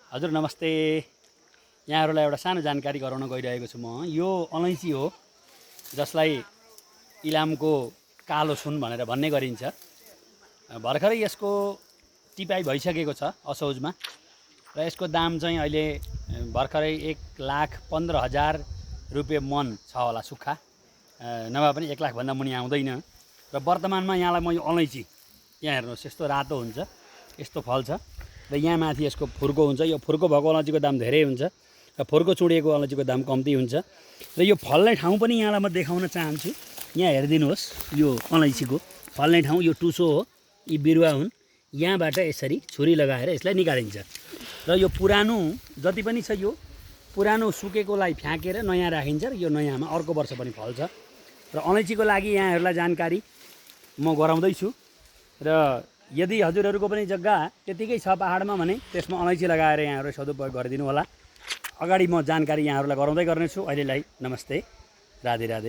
हजुर नमस्ते। यहाँहरूलाई एउटा सानो जानकारी गराउन गइरहेको छु म। यो अलैँची हो जसलाई इलामको कालो सुन भनेर भन्ने गरिन्छ। भर्खरै यसको टिपाइ भइसकेको छ असोजमा र यसको दाम चाहिँ अहिले भर्खरै 1,15,000 रुपियाँ मन छ होला सुक्खा, नभए पनि 1 लाख भन्दा मुनि आउँदैन। र वर्तमानमा यहाँलाई म यो अलैँची यहाँ हेर्नुहोस्, यस्तो रातो हुन्छ, यस्तो फल्छ र यहाँ माथि यसको फुर्को हुन्छ। यो फुर्को भएको अलैँचीको दाम धेरै हुन्छ र फुर्को चुडिएको अलैँचीको दाम कम्ती हुन्छ। र यो फल्ने ठाउँ पनि यहाँलाई म देखाउन चाहन्छु। यहाँ हेरिदिनुहोस्, यो अलैँचीको फल्ने ठाउँ यो टुसो हो, यी बिरुवा हुन्। यहाँबाट यसरी छुरी लगाएर यसलाई निकालिन्छ र यो पुरानो जति पनि छ यो पुरानो सुकेकोलाई फ्याँकेर नयाँ राखिन्छ र यो नयाँमा अर्को वर्ष पनि फल्छ। र अलैँचीको लागि यहाँहरूलाई जानकारी म गराउँदैछु। र यदि हजुरहरूको पनि जग्गा त्यतिकै छ पहाडमा भने त्यसमा अलैँची लगाएर यहाँहरू सदुपयोग गरिदिनु होला। अगाडि म जानकारी यहाँहरूलाई गराउँदै गर्नेछु। अहिलेलाई नमस्ते, राधे राधे।